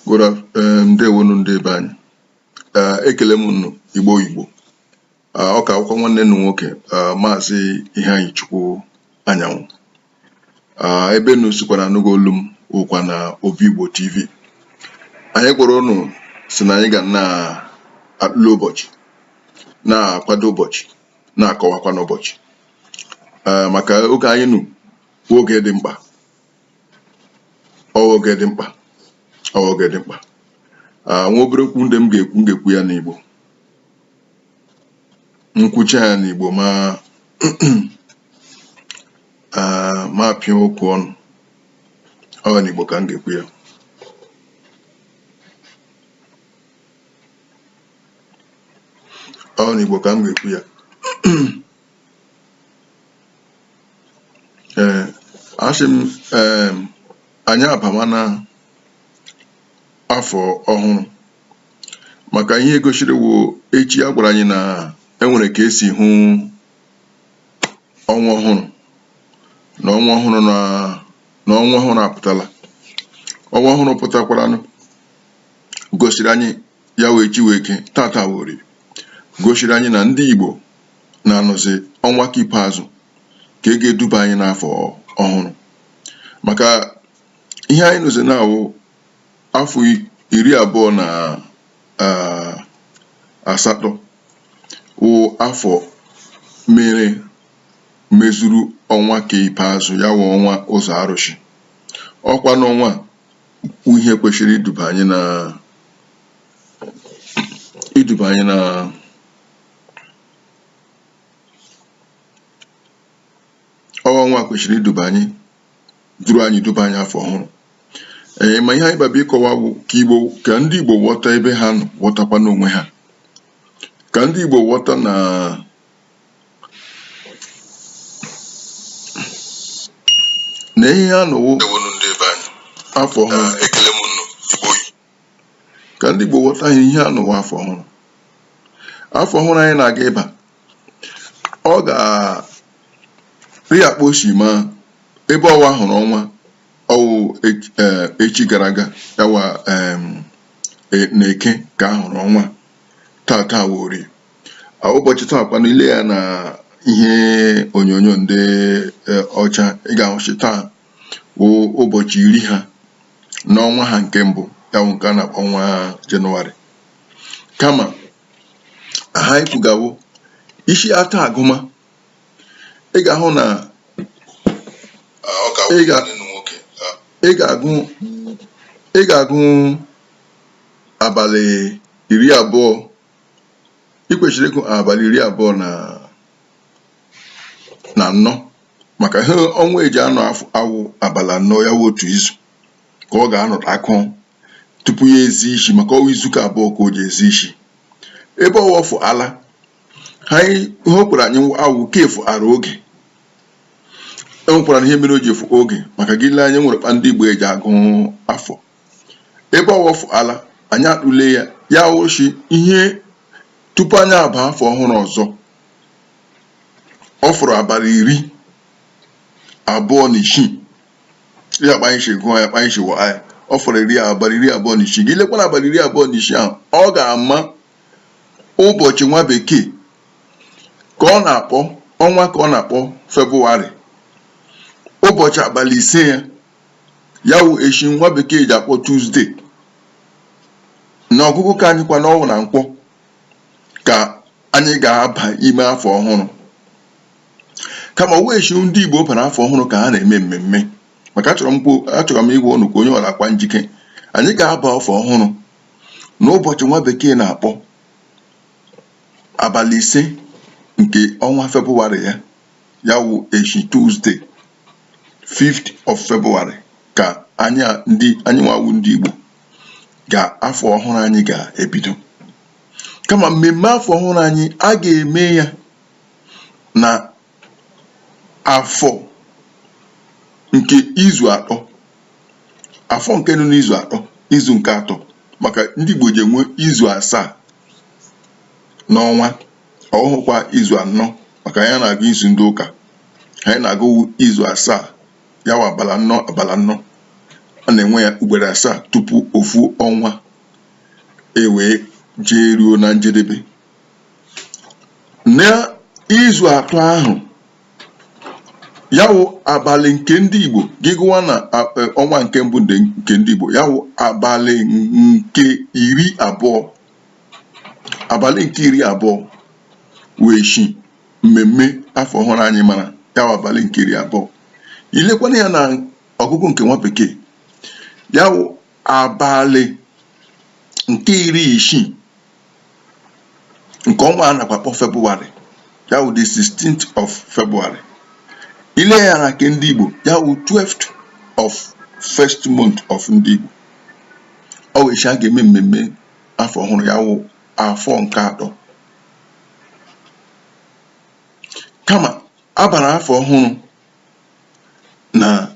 Good ndewonu ndị be anyị. Ekele m unu Igbo Igbo. Ọ ka akwụkwọ nwanne nnu nwoke, Maazị Iheanyịchukwu Anyanwụ. Ebe unu sikwara anụgo olu m wụkwa na Obi Igbo TV. Anyị gwara unu si na anyị ga na-atụle ụbọchị, na-akwado ụbọchị, na-akọwakwa n'ụbọchị. Maka oge anyị nụ bụ oge dị mkpa. Ọ oge dị mkpa. Ọ oge dị mkpa. Nwa obere okwu ndị m ga-ekwu ya n'Igbo. M kwucha ya n'Igbo ma pịa okwu ọnụ. Ọ n'Igbo ka m ga-ekwu ya. Ọ n'Igbo ka m ga-ekwu ya. Ee, asị m, ee, anyị abamana afọ ọhụrụ, maka ihe gosiri wụ echi a gwara anyị na enwere ka esi hụ ọnwa ọhụrụ, na ọnwa ọhụrụ na ọnwa ọhụrụ apụtala. Ọnwa ọhụrụ pụtakwaranụ gosiri anyị ya wee chi wee eke tata wụ orie, gosiri anyị na ndị Igbo na-anọzi ọnwa ka ikpeazụ ka e ga-eduba anyị n'afọ ọhụrụ, maka ihe anyị nọzi na-awụ afọ 28 wụ afọ mere mezuru ọnwa ka ikpeazụ, ya wụ ọnwa ụzọ arụsị. Ọkwa n'ọnwa wụ ihe kwesịrị iduba anyị na ọnwa kwesịrị iduba anyị, duru anyị duba anyị afọ ọhụrụ. Ee, ma ihe anyị baba ịkọwa bụ ka Igbo, ka ndị Igbo ghọta ebe ha nọ, ghọtakwa n'onwe ha, ka ndị Igbo ghọta na ihe ha nọwo afọ ọhụrụ. Ekele m unu Igbo. Ka ndị Igbo ghọta ihe ha nọwo afọ ọhụrụ. Afọ ọhụrụ anyị na-aga ịba, ọ ga-ri akpa osi ma ebe ọwa hụrụ ọnwa ọwụ echi gara aga, yawa na eke ka a hụrụ ọnwa. Tata wụ orie. Ụbọchị taa kwanụ, ile ya na ihe onyonyo ndị ọcha, ị ga-ahụchi taa wụ ụbọchị 10 ha n'ọnwa ha nke mbụ, ya wụ nke a na-akpọ ọnwa Jenụwarị. Kama ha ekwugawo isi ata agụma, ị ga-ahụ na Ọ ka ị ga nwanne nnu nwoke. Ị ga-agụ abalị 20. Ị kwesịrị ịgụ abalị 24, maka ihe ọnwa eji anọ afọ awụ abalị 4, ya wụ otu izu ka ọ ga-anọta akụ tupu ya ezi isi, maka ọnwa izu ka abụọ ka o ji ezi isi. Ebe ọwọfụ ala ha, ihe o kwere anyị awụ ka efu ara oge. E nwekwara ihe mere o ji efu oge, maka gị lee anya, nwere kpa ndị Igbo eji agụ afọ. Ebe ọwọfụ ala anyị atụle ya, ya wụchi ihe tupu anyị aba afọ ọhụrụ ọzọ, ọ fọrọ abalị 26. Ya kpa anyị si gụọ ya, kpa anyị si wụ anyị, ọ fọrọ abalị 26. Gị lekwana abalị 26 ahụ, ọ ga-ama ụbọchị nwa bekee ka ọ na-akpọ ọnwa ka ọ na-akpọ Febụwarị, ụbọchị abalị 5 ya, ya wụ echi nwa bekee ji akpọ Tuesday. Na ọgụgụ ka anyị kwa n'ọwụ na nkwọ ka anyị ga-aba ime afọ ọhụrụ. Kama ọwụ echi ndị Igbo bara afọ ọhụrụ ka ha na-eme mmemme, maka achọrọ m ịgwa unu ka onye ọla akwa njike. Anyị ga-aba afọ ọhụrụ n'ụbọchị nwa bekee na-akpọ abalị 5 nke ọnwa Febụwarị, ya ya wụ echi Tuesday, 5th of February, ka anyị ndị anyị nwawu ndị Igbo ga afọ ọhụrụ anyị ga-ebido. Kama mmemme afọ ọhụrụ anyị a ga-eme ya na afọ nke izu atọ, afọ nke nọ n'izu atọ, izu nke atọ, maka ndị Igbo ji enwe izu 7 n'ọnwa, ọhụkwa izu 4, maka anyị na-agụ izu ndị ụka. Anyị na-agụ izu 7, ya wụ abalị 4, abalị 4. A na-enwe ya ugboro asaa tupu ofu ọnwa ewee jee ruo na njedebe. N'izu atọ ahụ, ya wụ abalị nke ndị Igbo, gị gụwa na ọnwa nke mbụ nke ndị Igbo, ya wụ abalị nke 20, abalị nke 20 wee shi mmemme afọ ọhụrụ anyị mara, ya wụ abalị nke 20. I lekwana ya na ọgụgụ nke nwa bekee, ya wụ abalị nke 60 nke ọnwa a nakwa akpọ Febụwarị, ya wụ the 16th of February. I lee ya na nke ndị Igbo, ya wụ 12th of first month of ndị Igbo. Ọ wụ echi a ga-eme mmemme afọ ọhụrụ, ya wụ afọ nke atọ. Kama a bara afọ ọhụrụ na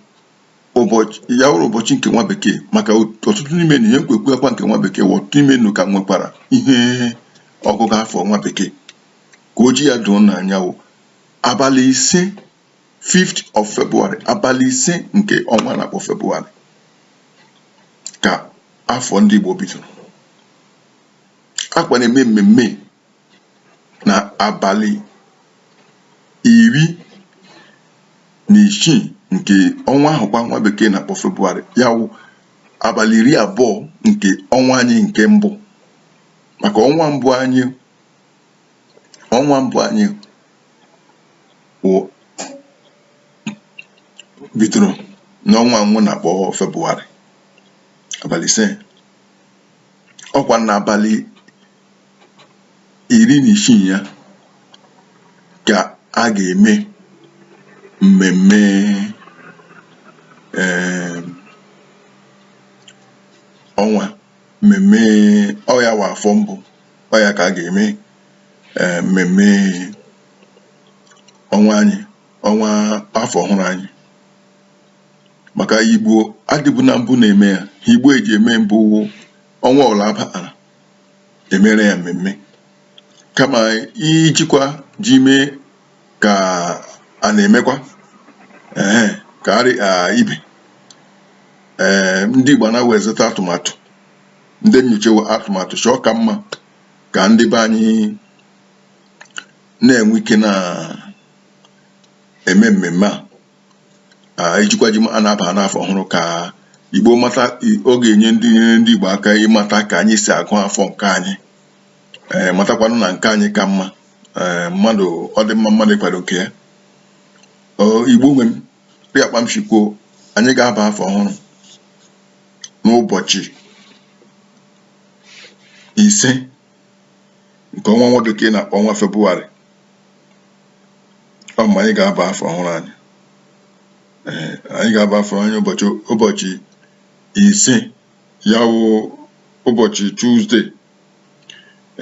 ụbọchị ya wụrụ ụbọchị nke nwa bekee, maka ọtụtụ n'ime na ihe nkwekwe akwa nke nwa bekee wụ ọtụtụ n'ime unu ka nwekwara ihe ọgụgụ afọ nwa bekee, ka o ji ya doo n'anya, wụ abalị 5, 5th of February, abalị 5 nke ọnwa na-akpọ February, ka afọ ndị Igbo bidoro. Akwa na-eme mmemme na abalị 16 nke ọnwa ahụ kwa nwa bekee na-akpọ Febụwarị, ya wụ abalị 20 nke ọnwa anyị nke mbụ, maka ọnwa mbụ anyị, ọnwa mbụ anyị wụ bidoro n'ọnwa nwa na-akpọ Febụwarị, abalị 5. Ọkwa n'abalị 16 ya ka a ga-eme mmemme ọnwa, mmemme ọ ya wụ afọ mbụ, ọ ya ka a ga-eme mmemme ọnwa anyị, ọnwa afọ ọhụrụ anyị. Maka Igbo adịbụ na mbụ na-eme ya, Igbo eji eme mbụ ọnwa ọbụla abara emere ya mmemme, kama ijikwa ji mee ka a na-emekwa ee ka ibe ee ndị Igbo anaghị ezeta atụmatụ ndị nyocha atụmatụ chọọ ka mma ka ndị be anyị na-enwe ike na-eme mmemme a ejikwa ji a na-aba n'afọ ọhụrụ, ka Igbo mata. Ọ ga-enye ndị nyere ndị Igbo aka ịmata ka anyị si agụ afọ nke anyị, ee matakwanụ na nke anyị ka mma. Ee, mmadụ ọ dị mma mmadụ ịkwado nke ya. Igbo nwe m, dịka akpa m si kwuo, anyị ga-aba afọ ọhụrụ n'ụbọchị 5 nke ọnwa nwa bekee na-akpọ ọnwa Febụwarị. Ọ mgbe anyị ga-aba afọ ọhụrụ anyị. Ee, anyị ga-aba afọ anyị ụbọchị 5, ya wụ ụbọchị Tuzdee,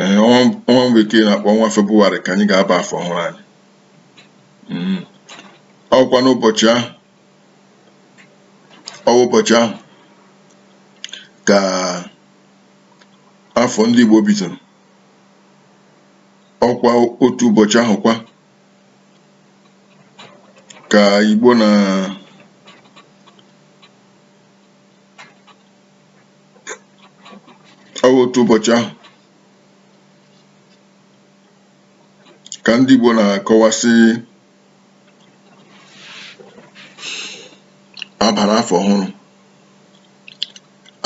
ee ọnwa bekee na-akpọ ọnwa Febụwarị, ka anyị ga-aba afọ ọhụrụ anyị. Ọkwa n'ụbọchị ahụ, ọ wụ ụbọchị ahụ ka afọ ndị Igbo bidoro. Ọkwa otu ụbọchị ahụ kwa ka Igbo na ọ wụ otu ụbọchị ahụ ka ndị Igbo na-akọwasị abara afọ ọhụrụ.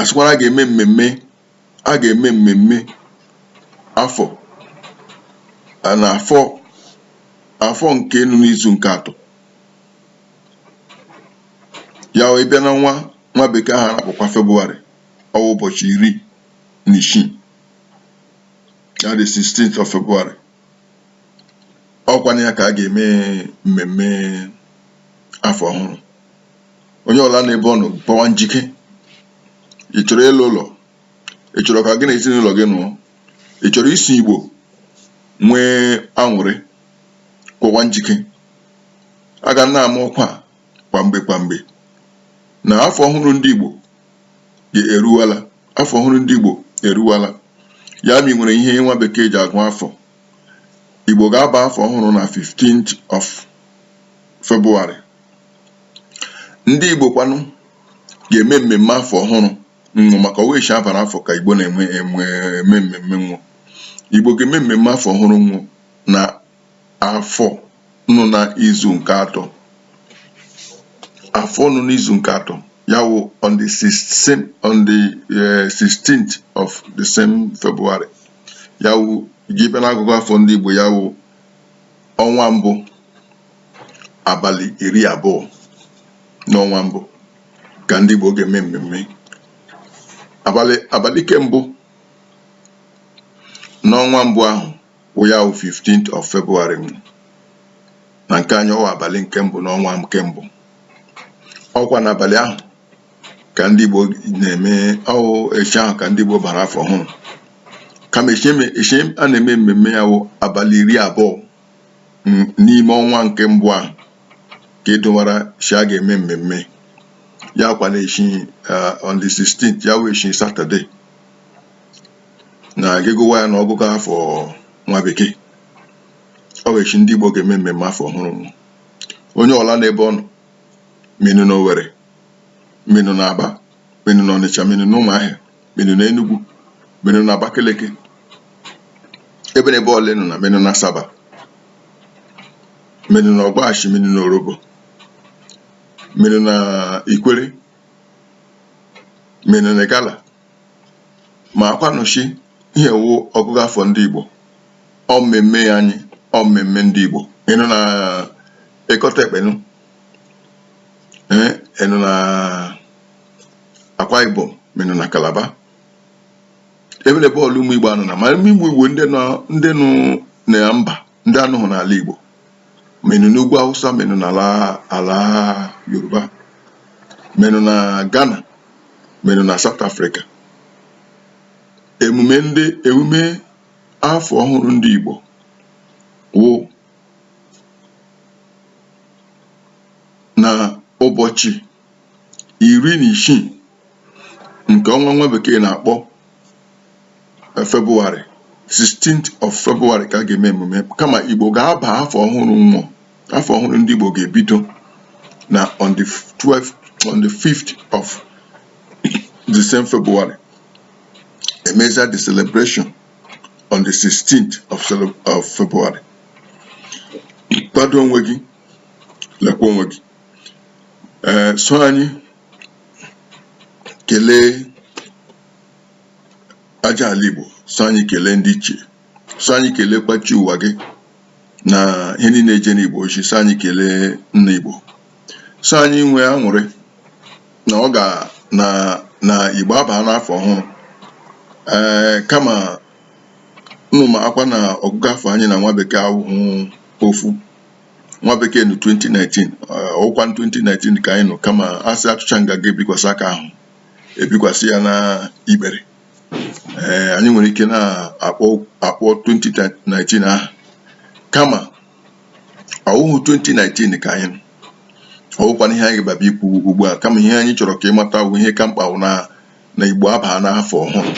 Asịkwara a ga-eme mmemme, a ga-eme mmemme afọ na afọ afọ nke nọ n'izu nke atọ ya. Wee bịa n'ọnwa nwa bekee ahụ a na-akpọkwa Febụwarị, ọ wụ ụbọchị 16, ya the 16th of February, ọkwa na ya ka a ga-eme mmemme afọ ọhụrụ. Onye ọbụla n'ebe ọ nọ gbawa njike. Ị chọrọ ịlụ ụlọ, ị chọrọ ka gị na ezinụlọ gị nụọ, ị chọrọ isi Igbo nwee aṅụrị, kwọwa njike. A ga na-ama ọkwa kwa mgbe kwa mgbe na afọ ọhụrụ ndị Igbo eruwala, afọ ọhụrụ ndị Igbo eruwala. Ya ma ị nwere ihe nwa bekee ji agụ afọ, Igbo ga-aba afọ ọhụrụ na 15th of February. Ndị Igbo kwanụ Ga-eme mmemme afọ ọhụrụ nwụ, maka ọwa echi abara afọ ka Igbo na-enwe enwe eme mmemme nwụ. Igbo ga-eme mmemme afọ ọhụrụ nwụ na afọ nọ na izu nke atọ, afọ nọ n'izu nke atọ, ya wụ on the 16 on the 16th of the same February. Ya wụ gị bịa n'agụgụ afọ ndị Igbo, ya wụ ọnwa mbụ, abalị 20 n'ọnwa mbụ ka ndị Igbo ga-eme mmemme. Abalị ke mbụ n'ọnwa mbụ ahụ wụ ya wụ 15th of February na nke anyị. Ọwa abalị nke mbụ n'ọnwa nke mbụ, ọkwa n'abalị ahụ ka ndị Igbo na-eme ọwụ echi ahụ ka ndị Igbo bara afọ ọhụrụ. Kama echi a na-eme mmemme ya wụ abalị 20 n'ime ọnwa nke mbụ ahụ ka edowara shi a ga-eme mmemme ya, kwa na echi on the 16th, ya wụ echi Saturday na gịgụwa ya na ọgụgụ afọ nwa bekee. Ọ bụ echi ndị Igbo ga-eme mmemme afọ ọhụrụ. Onye ọla n'ebe ọ nọ, minụ n'Owerri, minụ n'Aba, minụ n'Ọnịcha, minụ n'Ụmụahịa, minụ n'Enugu, minụ n'Abakaliki, ebe na ebe ọla nọ na minụ n'Asaba, minụ n'Ọgbashi, minụ n'Orobo, minụ na Ikwere, minụ na Igala, ma akwanụchi ihe wụ ọgụgụ afọ ndị Igbo. Ọ mmemme ya anyị, ọ mmemme ndị Igbo. Ịnụ na Ịkọta Ekpenụ, ee, ịnụ na Akwa Ibom, minụ na Calabar, ebe na ebe ọla ụmụ Igbo anọ na ma ụmụ Igbo ndị nọ na mba ndị anụghị n'ala Igbo, menụ n'ugwu Hausa, menụ n'ala ala Yoruba, menụ na Ghana, menụ na South Africa. Emume ndị emume afọ ọhụrụ ndị Igbo wụ na ụbọchị 16 nke ọnwa nwa bekee na-akpọ February, 16th of February ka a ga-eme emume. Kama Igbo ga-aba afọ ọhụrụ nwụọ, afọ ọhụrụ ndị Igbo ga-ebido na on the 12th, on the 5th of the same February, emezia the celebration on the 16th of February. Kwado onwe gị, lekwa onwe gị. Ee, so anyị kelee aja ala Igbo, so anyị kelee ndị ichie, so anyị kelekwa chi ụwa gị na ihe niile eje n'Igbo ochi, so anyị kelee nna Igbo, so anyị nwee aṅụrị na ọ ga na Igbo abaa n'afọ ọhụrụ. Ee, kama unu ma akwa na ọgụgụ afọ anyị na nwa bekee awụhụ ofu. Nwa bekee nụ 2019, ọwụkwa 2019 ka anyị nọ. Kama asị achụcha nga ga-ebikwasị aka ahụ, ebikwasị ya na ikpere. Ee, anyị nwere ike na-akpọ akpọ 2019 ahụ, kama ọwụhụ 2019 ka anyị nọ. Ọwụkwana ihe anyị ga-abịa ikwu ugbu a, kama ihe anyị chọrọ ka ịmata bụ ihe ka mkpa wụ na Igbo abaa n'afọ ọhụrụ,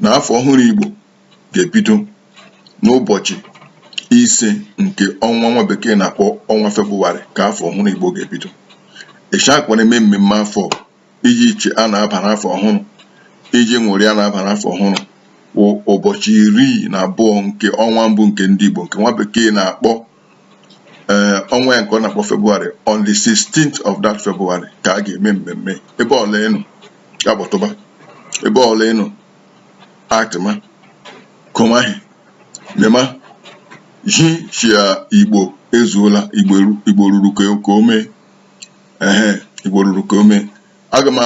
na afọ ọhụrụ Igbo ga-ebido n'ụbọchị 5 nke ọnwa nwa bekee na-akpọ ọnwa Febụwarị ka afọ ọhụrụ Igbo ga-ebido. Echi akwa na-eme mmemme afọ iji iche a na-aba n'afọ ọhụrụ, iji ṅụrị a na-aba n'afọ ọhụrụ wụ ụbọchị 12 nke ọnwa mbụ nke ndị Igbo, nke nwa bekee na-akpọ ee ọnwa ya nke ọ na-akpọ Febụwarị. On the 16th of that February ka a ga-eme mmemme. Ebe ọla ịnụ ya kpọtụba, ebe ọla ịnụ atịma komahi mema ji chia Igbo ezuola. Igbo Igbo ruru ka o mee. Ehe, Igbo ruru ka o mee. Aga m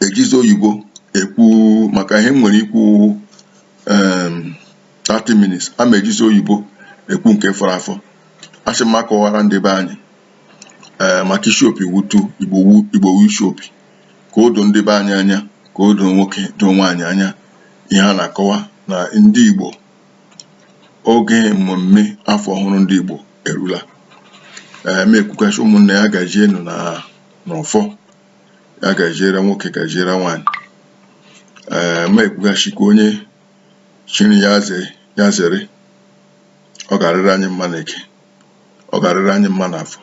ejizi oyibo ekwu maka ihe m nwere ikwu 30 minutes. A ma ejizi oyibo ekwu nke fọrọ afọ. Asị m akọwara ndị be anyị ee maka isi opi wutu Igbo wu Igbo wu isi opi, ka o doo ndị be anyị anya, ka o doo nwoke doo nwaanyị anya ihe a na-akọwa na ndị Igbo oge mmemme afọ ọhụrụ ndị Igbo erula. Ee, ma ekwukachi ụmụnne ya gajienu na n'ọfọ ya gajiere nwoke, gajiere nwaanyị. Ee, ma ekwugachi ka onye chiri ya ze ya zere. Ọ ga-arịrị anyị mma n'Eke, ọ ga-arịrị anyị mma n'Afọ,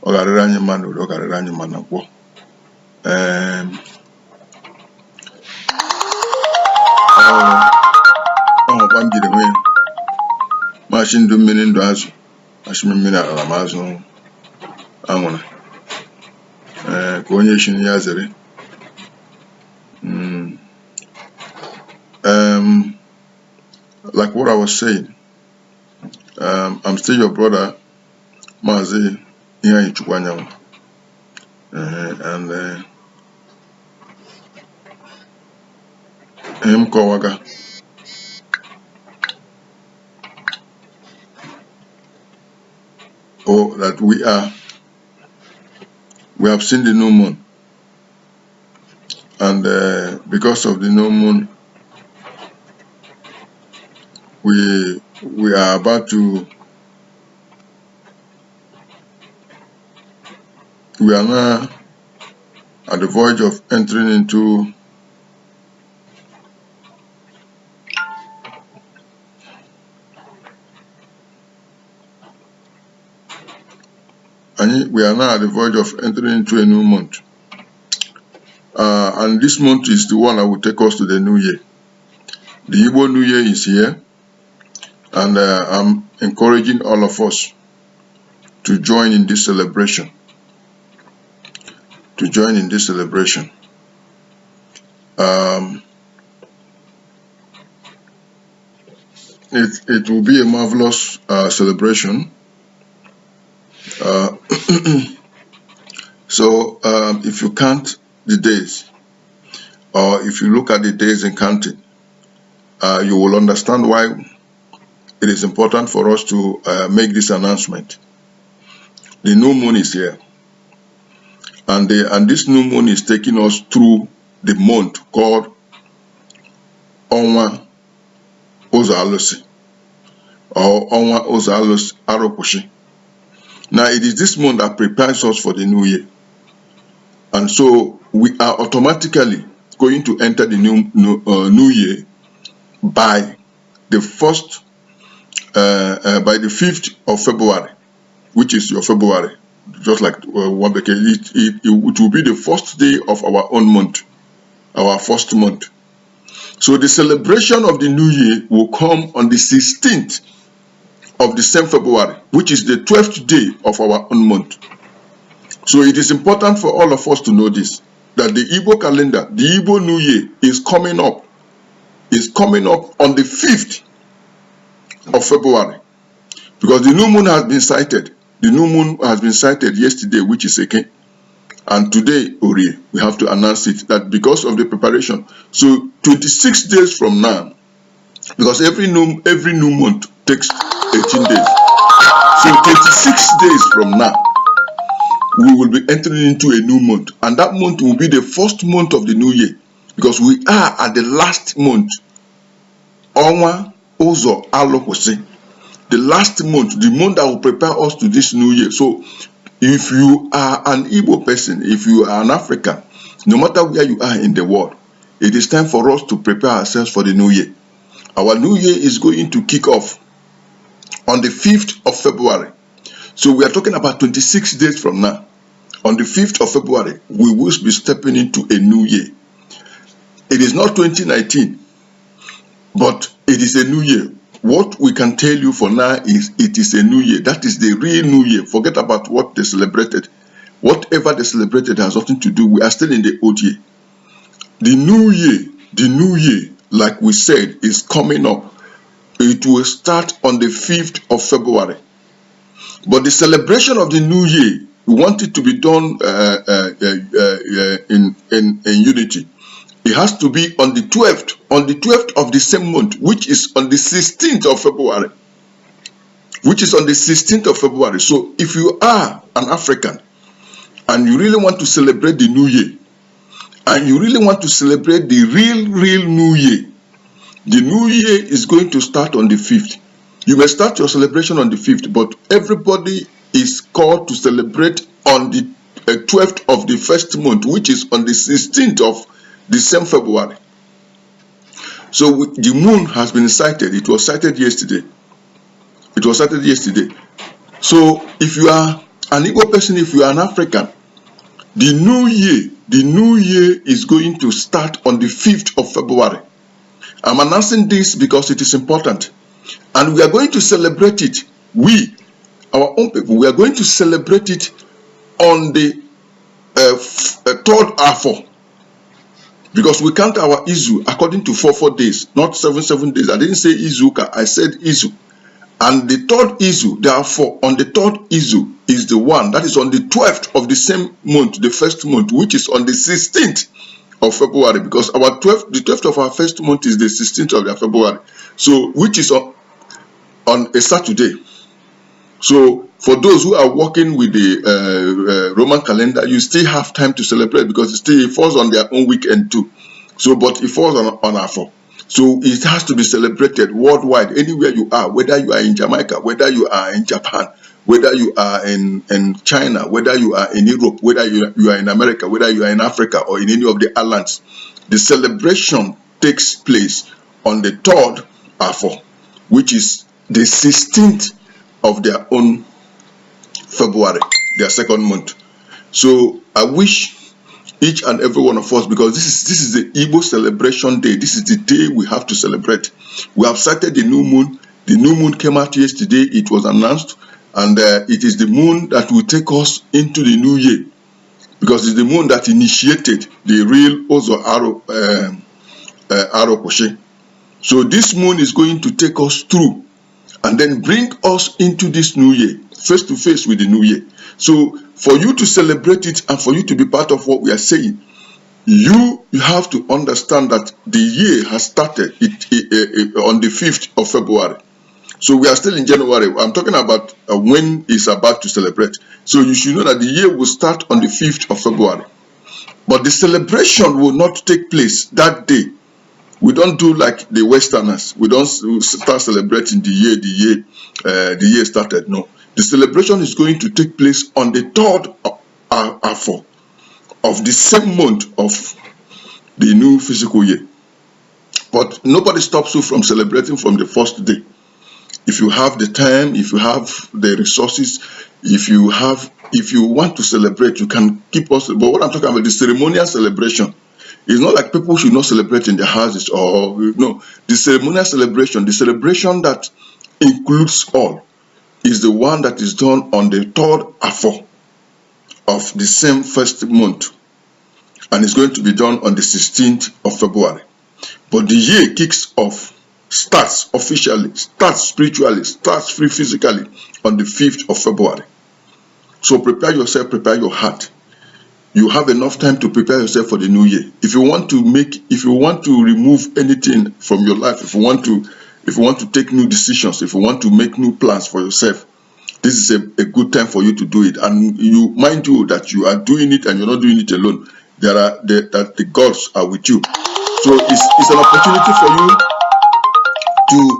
ọ ga-arịrị anyị mma n'Orie, ọ ga-arịrị anyị mma na Nkwọ. Ọhụkwa m jiri nwee machi ndụ mmiri ndụ azụ achị m mmiri ala m azụ anwụrụ ee ka onye shi ya zere. Like what I was saying, I'm still your brother, Maazị Iheanyichukwu Anyanwụ. And ihe m kọwaga oh that we have seen the new moon, and because of the new moon, we are about to we are now at the verge of entering into and we are now at the verge of entering into a new month. And this month is the one that will take us to the new year. The Igbo New Year is here, and I'm encouraging all of us to join in this celebration. To join in this celebration. It will be a marvelous celebration. So if you count the days, or if you look at the days in counting, you will understand why it is important for us to make this announcement. The new moon is here, and this new moon is taking us through the month called Ọnwa Ụzọ Alụsị or Ọnwa Ụzọ Alụsị Arụkwụsị. Now it is this month that prepares us for the new year, and so we are automatically going to enter the new year by the first by the 5th of February, which is your February, just like one it will be the first day of our own month, our first month. So the celebration of the new year will come on the 16th of the same February, which is the 12th day of our own month. So it is important for all of us to know this, that the Igbo calendar, the Igbo New Year is coming up on the 5th of February, because the new moon has been sighted. The new moon has been sighted yesterday, which is Eke, and today, Orie, we have to announce it that because of the preparation. So 26 days from now, because every new month takes 18 days. So 26 days from now, we will be entering into a new month, and that month will be the first month of the new year, because we are at the last month. Ọnwa Ụzọ Alụkwụsị, the last month, the month that will prepare us to this new year. So if you are an Igbo person, if you are an African, no matter where you are in the world, it is time for us to prepare ourselves for the new year. Our new year is going to kick off on the 5th of February. So we are talking about 26 days from now. On the 5th of February, we will be stepping into a new year. It is not 2019, but it is a new year. What we can tell you for now is it is a new year. That is the real new year. Forget about what they celebrated. Whatever they celebrated has nothing to do. We are still in the old year. The new year, like we said, is coming up. It will start on the 5th of February. But the celebration of the new year, we want it to be done in unity. It has to be on the 12th, on the 12th of the same month, which is on the 16th of February. Which is on the 16th of February. So if you are an African and you really want to celebrate the new year, and you really want to celebrate the real, real new year, the new year is going to start on the 5th. You may start your celebration on the 5th, but everybody is called to celebrate on the 12th of the first month, which is on the 16th of the same February. So the moon has been sighted. It was sighted yesterday. It was sighted yesterday. So if you are an Igbo person, if you are an African, The new year is going to start on the 5th of February. I'm announcing this because it is important. And we are going to celebrate it. We, our own people, we are going to celebrate it on the third Afọ, because we count our Izu according to 4 4 days, not 7 7 days. I didn't say Izuka, I said Izu. And the third Izu, therefore, on the third Izu is the one that is on the 12th of the same month, the first month, which is on the 16th of February, because our 12th, the 12th of our first month is the 16th of the February. So, which is on a Saturday. So, for those who are working with the Roman calendar, you still have time to celebrate because it falls on their own weekend too. So, but it falls on Afọ. So it has to be celebrated worldwide, anywhere you are, whether you are in Jamaica, whether you are in Japan, whether you are in China, whether you are in Europe, whether you are in America, whether you are in Africa or in any of the islands. The celebration takes place on the third Afọ, which is the 16th of their own February, their second month. So I wish each and every one of us, because this is the Igbo celebration day. This is the day we have to celebrate. We have started the new moon. The new moon came out yesterday. It was announced, and it is the moon that will take us into the new year, because it's the moon that initiated the real Ozo Aro Arokwushi. So this moon is going to take us through and then bring us into this new year, face to face with the new year. So for you to celebrate it and for you to be part of what we are saying, you have to understand that the year has started on the 5th of February. So we are still in January. I'm talking about when it's about to celebrate. So you should know that the year will start on the 5th of February. But the celebration will not take place that day. We don't do like the Westerners. We don't start celebrating the year started. No. The celebration is going to take place on the third Afọ of the same month of the new physical year. But nobody stops you from celebrating from the first day. If you have the time, if you have the resources, if you want to celebrate, you can keep us. But what I'm talking about, the ceremonial celebration, it's not like people should not celebrate in their houses or no. The ceremonial celebration, the celebration that includes all, is the one that is done on the third Afọ of the same first month, and it's going to be done on the 16th of February. But the year kicks off, starts officially, starts spiritually, starts free physically on the 5th of February. So prepare yourself, prepare your heart. You have enough time to prepare yourself for the new year. If you want to remove anything from your life, if you want to take new decisions, if you want to make new plans for yourself, this is a good time for you to do it. And you mind you that you are doing it and you're not doing it alone. There are the, that the gods are with you. So it's an opportunity for you to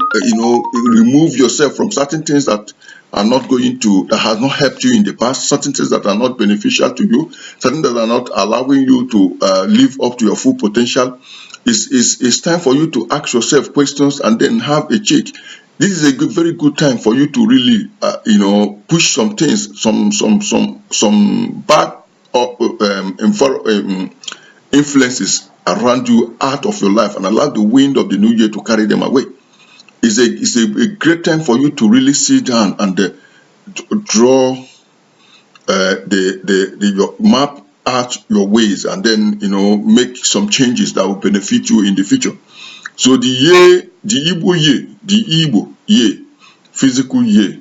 remove yourself from certain things that are not going to that has not helped you in the past, certain things that are not beneficial to you, certain that are not allowing you to live up to your full potential. It's time for you to ask yourself questions and then have a check. This is a good, very good time for you to really push some things, some bad influences around you out of your life and allow the wind of the new year to carry them away. It's a great time for you to really sit down and draw the your map out your ways and then make some changes that will benefit you in the future. So the year, the Igbo year, physical year,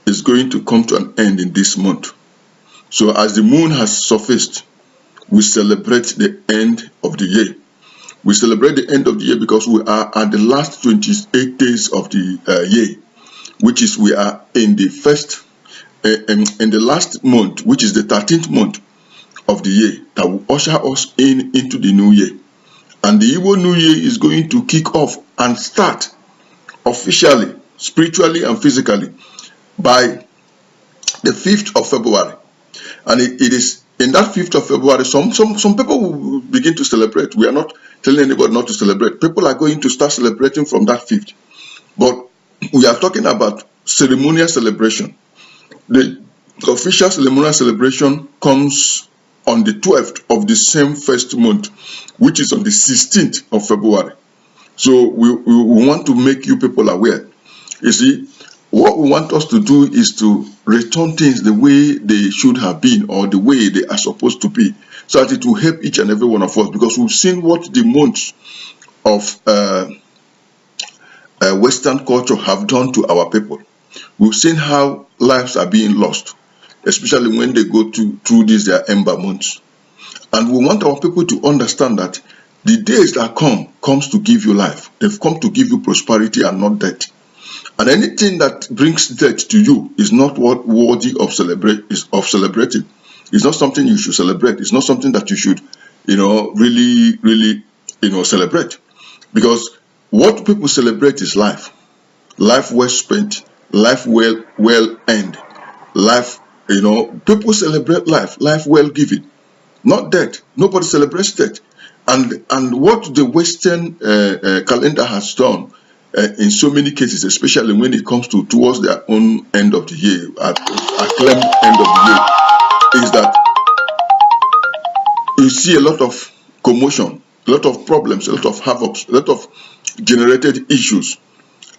is going to come to an end in this month. So as the moon has surfaced, we celebrate the end of the year. We celebrate the end of the year because we are at the last 28 days of the year, which is we are in the first, in the last month, which is the 13th month of the year, that will usher us in into the new year. And the Igbo New Year is going to kick off and start officially, spiritually and physically by the 5th of February. And it is in that 5th of February, some people will begin to celebrate. We are not telling anybody not to celebrate. People are going to start celebrating from that 5th. But we are talking about ceremonial celebration. The official ceremonial celebration comes on the 12th of the same first month, which is on the 16th of February. So we want to make you people aware. You see, what we want us to do is to return things the way they should have been or the way they are supposed to be, so that it will help each and every one of us, because we've seen what the months of Western culture have done to our people. We've seen how lives are being lost, especially when they go to through these their ember months. And we want our people to understand that the days that come comes to give you life. They've come to give you prosperity and not death. And anything that brings death to you is not what worthy of celebrate is of celebrating. It's not something you should celebrate. It's not something that you should really, really, celebrate. Because what people celebrate is life. Life well spent, life well earned, life, people celebrate life, life well given, not death. Nobody celebrates death. And what the Western calendar has done in so many cases, especially when it comes to towards their own end of the year, at acclaimed end of the year, is that you see a lot of commotion, a lot of problems, a lot of havocs, a lot of generated issues,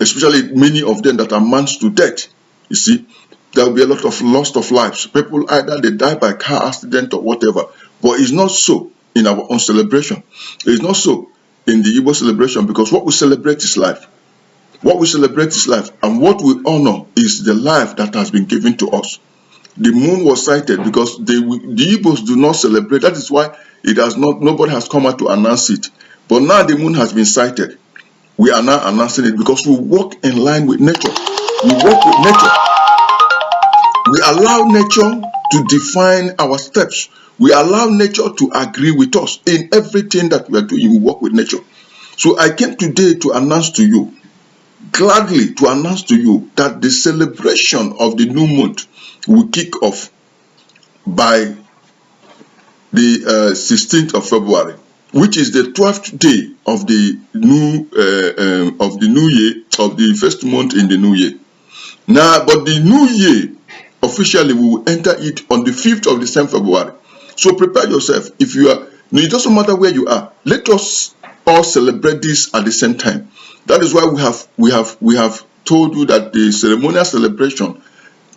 especially many of them that amounts to death. You see, there will be a lot of loss of lives. People, either they die by car accident or whatever. But it's not so in our own celebration. It's not so in the Igbo celebration, because what we celebrate is life. What we celebrate is life, and what we honor is the life that has been given to us. The moon was sighted because the Igbos do not celebrate. That is why it has not, nobody has come out to announce it. But now the moon has been sighted. We are now announcing it because we work in line with nature. We work with nature. We allow nature to define our steps. We allow nature to agree with us in everything that we are doing. We work with nature. So I came today to announce to you, gladly to announce to you, that the celebration of the new month will kick off by the 16th of February, which is the 12th day of the new year, of the first month in the new year. Now, but the new year, officially, we will enter it on the 5th of the same February. So prepare yourself. If you are, no, it doesn't matter where you are. Let us all celebrate this at the same time. That is why we have told you that the ceremonial celebration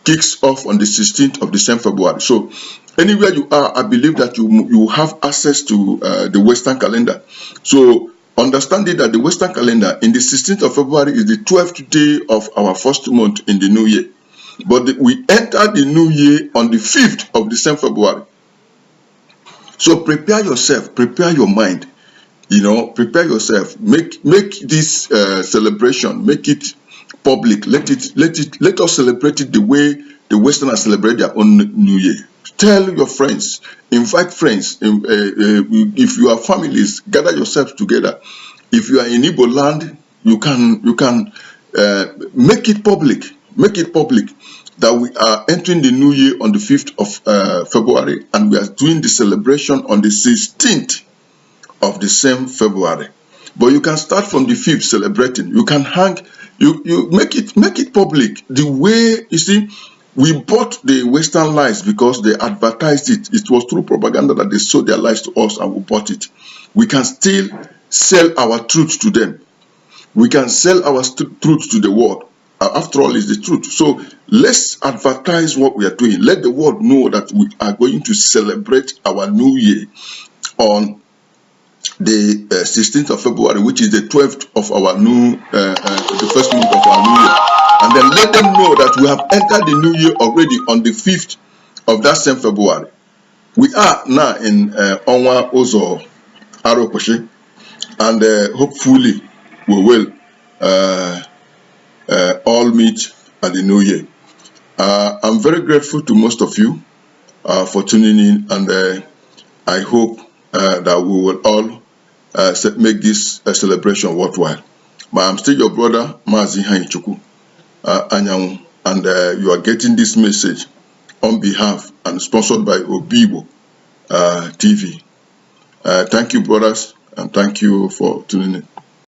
kicks off on the 16th of the same February. So anywhere you are, I believe that you have access to the Western calendar. So understand it that the Western calendar in the 16th of February is the 12th day of our first month in the new year. But we enter the new year on the 5th of the same February. So prepare yourself, prepare your mind, prepare yourself. Make this celebration, make it public. Let us celebrate it the way the Westerners celebrate their own New Year. Tell your friends, invite friends. If you are families, gather yourselves together. If you are in Igbo land, you can make it public. Make it public that we are entering the new year on the 5th of February, and we are doing the celebration on the 16th of the same February. But you can start from the 5th celebrating. You can hang, you make it public. The way you see, we bought the Western lies because they advertised it. It was through propaganda that they sold their lies to us, and we bought it. We can still sell our truth to them. We can sell our truth to the world. After all, it's the truth. So let's advertise what we are doing. Let the world know that we are going to celebrate our new year on the 16th of February, which is the 12th of our new, the first month of our new year. And then let them know that we have entered the new year already on the 5th of that same February. We are now in Ọnwa Ụzọ Arụkwụsị, and hopefully we will all meet at the new year. I'm very grateful to most of you for tuning in, and I hope that we will all make this celebration worthwhile. But I'm still your brother, Mazi Chukwu Anyanwu, and you are getting this message on behalf and sponsored by Obibo TV. Thank you, brothers, and thank you for tuning in.